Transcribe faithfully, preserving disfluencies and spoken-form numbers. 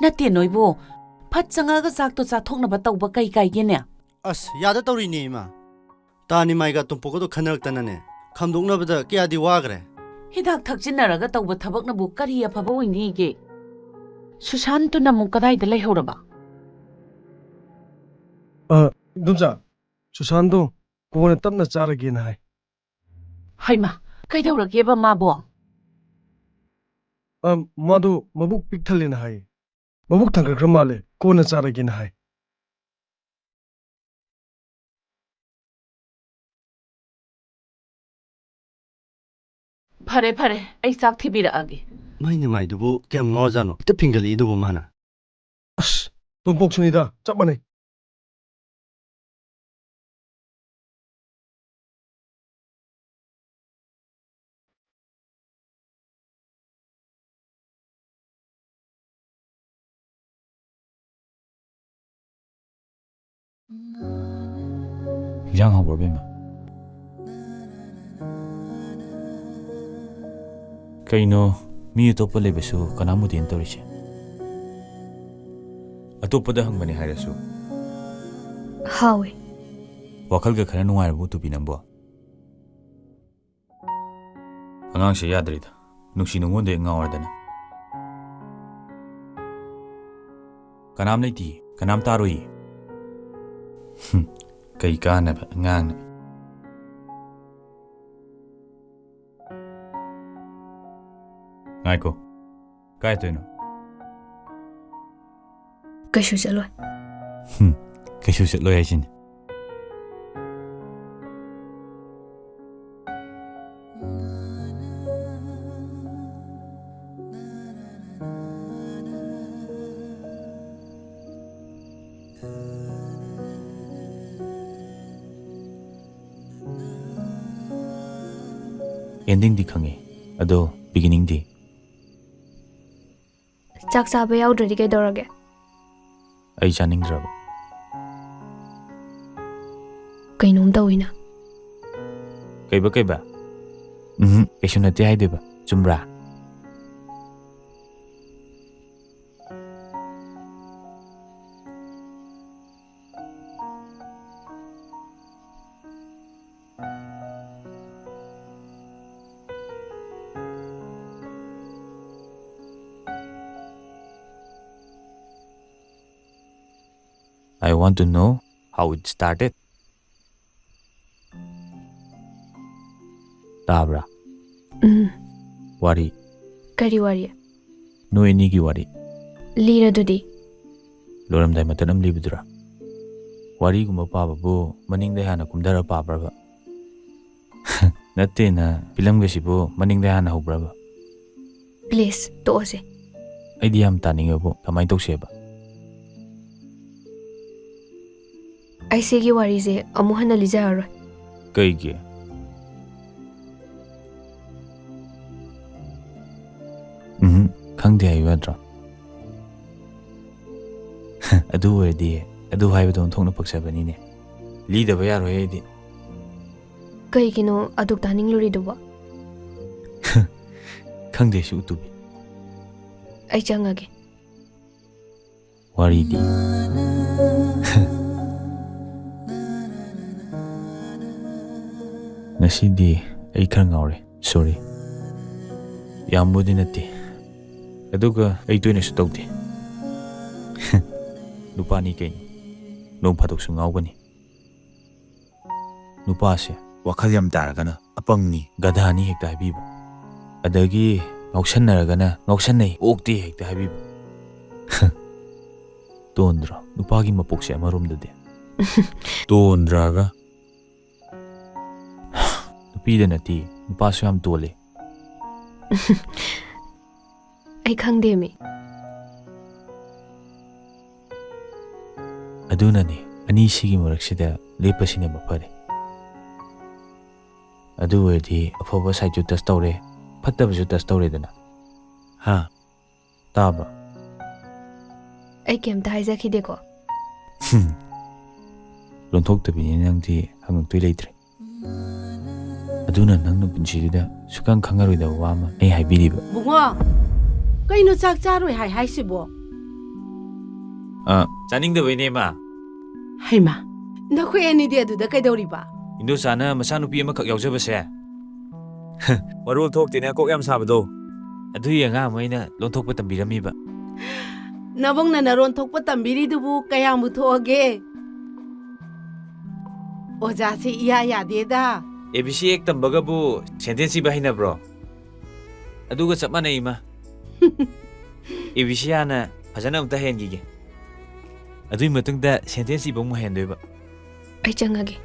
ꯅꯠꯇꯦ ꯅꯣꯏꯕꯨ꯫ ꯐꯠ ꯆꯪꯉꯛꯑꯒ ꯆꯥꯛꯇꯣ ꯆꯥꯊꯣꯛꯅꯕ ꯇꯧꯕ ꯀꯩ ꯀꯥꯏꯒꯦꯅꯦ? ꯑꯁ, ꯌꯥꯗ ꯇꯧꯔꯤꯅꯦ, ꯏꯃꯥ꯫ ꯇꯥꯅꯤꯃꯥꯏꯒ ꯇꯣꯝꯄꯣꯛꯀꯗꯣ ꯈꯟꯅꯔꯛꯇꯅꯅꯦ, ꯈꯥꯝꯗꯣꯛꯅꯕꯗ ꯀꯌꯥꯗꯤ ꯋꯥꯈ꯭ꯔꯦ꯫ ꯍꯤꯗꯥꯛ ꯊꯛꯆꯤꯟꯅꯔꯒ ꯇꯧꯕ ꯊꯕꯛꯅꯕꯨ ꯀꯔꯤ ꯑꯐꯕ ꯑꯣꯏꯅꯤꯒꯦ? ꯁꯨꯁꯥꯟꯇꯨꯅ ꯑꯃꯨꯛ ꯀꯗꯥꯏꯗ ꯂꯩꯍꯧꯔꯕ? ꯑ, ꯏꯗꯣꯝꯆꯥ, ꯁꯨꯁꯥꯟꯇꯣ ꯀꯣꯟꯅ ꯇꯞꯅ ꯆꯥꯔꯒꯦꯅ ꯍꯥꯏ꯫ ꯍꯩꯃꯥ, ꯀꯩꯗꯧꯔꯒꯦꯕ ꯃꯥꯕꯣ? ꯑ, ꯃꯥꯗꯣ ꯃꯕꯨꯛ ꯄꯤꯛ ꯊꯜꯂꯦꯅ ꯍꯥꯏ꯫ ꯃꯕꯨꯛ ꯊꯟꯒꯠꯈ꯭ꯔ ꯃꯥꯜꯂꯦ, ꯀꯣꯟꯅ ꯆꯥꯔꯒꯦꯅ ꯍꯥꯏ꯫ ꯐꯔꯦ, ꯐꯔꯦ, ꯑꯩ ꯆꯥꯛ ꯊꯤꯕꯤꯔꯛꯑꯒꯦ꯫ ꯃꯥꯏ ꯅꯨꯡꯉꯥꯏꯗꯨꯕꯨ ꯀꯌꯥꯝ ꯉꯥꯎꯔꯖꯥꯠꯅꯣ? ꯍꯦꯛꯇ ꯐꯤꯡꯒꯠꯂꯛꯏꯗꯨꯕꯨ ꯃꯥꯅ꯫ ꯑꯁ, ꯇꯣꯝꯄꯣꯛꯁꯨꯅꯤꯗ, ꯆꯞ ꯃꯥꯟꯅꯩ꯫ ꯏꯟꯖꯥꯡ ꯍꯥꯎꯕ꯭ꯔꯣ, ꯕꯦꯝꯃ? ꯀꯩꯅꯣ, ꯃꯤ ꯑꯇꯣꯞꯄ ꯂꯩꯕꯁꯨ ꯀꯅꯥꯝ ꯎꯗꯦꯅ ꯇꯧꯔꯤꯁꯦ? ꯑꯇꯣꯞꯄꯗ ꯍꯪꯕꯅꯦ ꯍꯥꯏꯔꯁꯨ꯫ ꯍꯥꯎꯋꯦ꯫ ꯋꯥꯈꯜꯒ ꯈꯔ ꯅꯨꯡꯉꯥꯏꯔꯕꯣ, ꯇꯨꯕꯤ ꯅꯪꯕꯣ? ꯑꯉꯥꯡꯁꯦ ꯌꯥꯗ꯭ꯔꯤꯗ꯫ ꯅꯨꯡꯁꯤ ꯅꯨꯡꯉꯣꯟꯗ ꯍꯦꯛ ꯉꯥꯎꯔꯗꯅ꯫ ꯀꯅꯥꯝ ꯂꯩꯇꯤꯌꯦ, ꯀꯅꯥꯝ ꯇꯥꯔꯣꯏꯌꯦ꯫ ꯍꯨꯝ, ꯀꯩ ꯀꯥꯟꯅꯕ ꯑꯉꯥꯡꯅ꯫ ꯉꯥꯏꯈꯣ, ꯀꯥꯏ ꯆꯠꯇꯣꯏꯅꯣ? ꯀꯩꯁꯨ ꯆꯠꯂꯣꯏ꯫ ꯍꯨꯝ, ꯀꯩꯁꯨ ꯆꯠꯂꯣꯏ ꯍꯥꯏꯁꯤꯅꯤ꯫ Ending ꯗꯤ ꯈꯪꯉꯦ, ꯑꯗꯣ beginning ꯗꯤ? ꯆꯥꯛ ꯆꯥꯕ ꯌꯥꯎꯗ꯭ꯔꯗꯤ ꯀꯩꯗꯧꯔꯒꯦ? ꯑꯩ ꯆꯥꯅꯤꯡꯗ꯭ꯔꯕ꯫ ꯀꯩꯅꯣꯝ ꯇꯧꯋꯤꯅ꯫ ꯀꯩꯕ, ꯀꯩꯕ? ꯎꯝ, ꯀꯩꯁꯨ ꯅꯠꯇꯦ ꯍꯥꯏꯗꯣꯏꯕ, ꯆꯨꯝꯕ꯭ꯔꯥ? I want to know how it started. ꯇꯥꯕ꯭ꯔꯥ? ꯎꯝ꯫ ꯋꯥꯔꯤ꯫ ꯀꯔꯤ ꯋꯥꯔꯤ? ꯅꯣꯏ ꯑꯅꯤꯒꯤ ꯋꯥꯔꯤ꯫ ꯂꯤꯔꯗꯨꯗꯤ꯫ ꯂꯣꯏꯔꯝꯗꯥꯏ ꯃꯇꯠ ꯑꯃ ꯂꯤꯕꯗꯨꯔꯥ? ꯋꯥꯔꯤꯒꯨꯝꯕ ꯄꯥꯕꯕꯨ ꯃꯅꯤꯡꯗ ꯍꯥꯟꯅ ꯀꯨꯝꯊꯔ ꯄꯥꯕ꯭ꯔꯕ? ꯅꯠꯇꯦꯅ, ꯐꯤꯂꯝꯒꯁꯤꯕꯨ ꯃꯅꯤꯡꯗ ꯍꯥꯟꯅ ꯍꯧꯕ꯭ꯔꯕ? ꯄ꯭ꯂꯤꯖ, ꯇꯣꯛꯑꯁꯦ꯫ ꯑꯩꯗꯤ ꯌꯥꯝ ꯇꯥꯅꯤꯡꯉꯦꯕꯨ, ꯀꯃꯥꯏꯅ ꯇꯧꯁꯦꯕ? ꯑꯩ ꯁꯤꯒꯤ ꯋꯥꯔꯤꯁꯦ ꯑꯃꯨꯛ ꯍꯟꯅ ꯂꯤꯖꯔꯔꯣꯏ꯫ ꯀꯩꯒꯤ? ꯎꯝ, ꯈꯪꯗꯦ ꯍꯥꯏꯌꯨ ꯌꯥꯗ꯭ꯔꯣ? ꯑꯗꯨ ꯑꯣꯏꯔꯗꯤ ꯑꯗꯨ ꯍꯥꯏꯕꯗꯣ ꯑꯣꯟꯊꯣꯛꯅ ꯄꯛꯆꯕꯅꯤꯅꯦ꯫ ꯂꯤꯗꯕ ꯌꯥꯔꯣꯏ ꯑꯩꯗꯤ꯫ ꯀꯩꯒꯤꯅꯣ ꯑꯗꯨꯛ ꯇꯥꯅꯤꯡꯂꯨꯔꯤꯗꯨꯕꯣ? ꯈꯪꯗꯦ ꯁꯤ ꯎꯇꯨꯕꯤ꯫ ꯑꯩ ꯆꯪꯉꯒꯦ꯫ ꯋꯥꯔꯤꯗꯤ꯫ ꯉꯁꯤꯗꯤ ꯑꯩ ꯈꯔ ꯉꯥꯎꯔꯦ꯫ ꯁꯣꯔꯤ꯫ ꯌꯥꯝꯕꯨꯗꯤ ꯅꯠꯇꯦ꯫ ꯑꯗꯨꯒ ꯑꯩ ꯇꯣꯏꯅꯁꯨ ꯇꯧꯗꯦ꯫ ꯅꯨꯄꯥꯅꯤ ꯀꯩꯅꯣ꯫ ꯅꯣꯡ ꯐꯥꯗꯣꯛꯁꯨ ꯉꯥꯎꯒꯅꯤ꯫ ꯅꯨꯄꯥꯁꯦ ꯋꯥꯈꯜ ꯌꯥꯝ ꯇꯥꯔꯒꯅ ꯑꯄꯪꯅꯤ, ꯒꯙꯥꯅꯤ ꯍꯦꯛꯇ ꯍꯥꯏꯕꯤꯕ꯫ ꯑꯗꯒꯤ ꯉꯥꯎꯁꯟꯅꯔꯒꯅ ꯉꯥꯎꯁꯟꯅꯩ, ꯑꯣꯛꯇꯦ ꯍꯦꯛꯇ ꯍꯥꯏꯕꯤꯕ꯫ ꯇꯣꯟꯗ꯭ꯔꯣ ꯅꯨꯄꯥꯒꯤ ꯃꯄꯣꯛꯁꯦ ꯑꯃꯔꯣꯝꯗꯗꯤ? ꯇꯣꯟꯗ꯭ꯔꯒ? ꯅꯨꯄꯤꯗ ꯅꯠꯇꯦ, ꯅꯨꯄꯥꯁꯨ ꯌꯥꯝ ꯇꯣꯜꯂꯦ꯫ ꯑꯩ ꯈꯪꯗꯦꯃꯤ꯫ ꯑꯗꯨꯅꯅꯦ, ꯑꯅꯤꯁꯤꯒꯤ ꯃꯔꯛꯁꯤꯗ ꯂꯦꯞꯄꯁꯤꯅ ꯃꯐꯔꯦ꯫ ꯑꯗꯨ ꯑꯣꯏꯔꯗꯤ ꯑꯐꯕ ꯁꯥꯏꯠꯁꯨ ꯇꯁ ꯇꯧꯔꯦ, ꯐꯠꯇꯕꯁꯨ ꯇꯁ ꯇꯧꯔꯦꯗꯅ꯫ ꯍꯥ? ꯇꯥꯕ꯭ꯔꯣ? ꯑꯩ ꯀꯩꯝꯇ ꯍꯥꯏꯖꯈꯤꯗꯦꯀꯣ꯫ ꯍꯨꯝ꯫ ꯂꯣꯟꯊꯣꯛꯇꯕꯤꯅꯤ ꯅꯪꯗꯤ, ꯍꯪꯉꯛꯇꯣꯏ ꯂꯩꯇ꯭ꯔꯦ꯫ ꯑꯗꯨꯅ ꯅꯪꯅ ꯄꯨꯟꯁꯤꯗꯨꯗ ꯁꯨꯛꯈꯪ ꯈꯪꯉꯔꯣꯏꯗꯕ ꯋꯥ ꯑꯃ ꯑꯩ ꯍꯥꯏꯕꯤꯔꯤꯕ꯫ ꯕꯨꯡꯉꯣ, ꯀꯩꯅꯣ ꯆꯥꯛ ꯆꯥꯔꯣꯏ ꯍꯥꯏ ꯍꯥꯏꯁꯤꯕꯣ? ꯑ, ꯆꯥꯅꯤꯡꯗꯕꯩꯅꯦ, ꯏꯃꯥ꯫ ꯍꯩꯃꯥ, ꯅꯈꯣꯏ ꯑꯅꯤꯗꯤ ꯑꯗꯨꯗ ꯀꯩꯗꯧꯔꯤꯕ? ꯏꯟꯗꯣꯆꯥꯅ ꯃꯆꯥꯅꯨꯄꯤ ꯑꯃꯈꯛ ꯌꯥꯎꯖꯕꯁꯦ꯫ ꯃꯔꯣꯜ ꯊꯣꯛꯇꯦꯅꯦ, ꯀꯣꯛ ꯌꯥꯝ ꯁꯥꯕꯗꯣ꯫ ꯑꯗꯨꯒꯤ ꯑꯉꯥꯡ ꯑꯃ ꯑꯩꯅ ꯂꯣꯟꯊꯣꯛꯄ ꯇꯝꯕꯤꯔꯝꯃꯤꯕ꯫ ꯅꯕꯨꯡꯅ ꯅꯔꯣꯟ ꯊꯣꯛꯄ ꯇꯝꯕꯤꯔꯤꯗꯨꯕꯨ ꯀꯌꯥꯝꯕꯨ ꯊꯣꯛꯑꯒꯦ? ꯑꯣꯖꯥꯁꯦ ꯏꯌꯥ ꯌꯥꯗꯦꯗ꯫ ꯑꯦ ꯕꯤ ꯁꯤ ꯍꯦꯛ ꯇꯝꯕꯒꯕꯨ ꯁꯦꯟꯇꯦꯟꯁ ꯏꯕ ꯍꯩꯅꯕ꯭ꯔꯣ? ꯑꯗꯨꯒ ꯆꯞ ꯃꯥꯟꯅꯩ, ꯏꯃꯥ꯫ ꯑꯦ ꯕꯤ ꯁꯤ ꯍꯥꯟꯅ ꯐꯖꯅ ꯑꯝꯇ ꯍꯩꯍꯟꯈꯤꯒꯦ꯫ ꯑꯗꯨꯒꯤ ꯃꯇꯨꯡꯗ ꯁꯦꯟꯇꯦꯟꯁ ꯏꯕ ꯑꯃꯨꯛ ꯍꯩꯍꯟꯗꯣꯏꯕ꯫ ꯑꯩ ꯆꯪꯉꯒꯦ꯫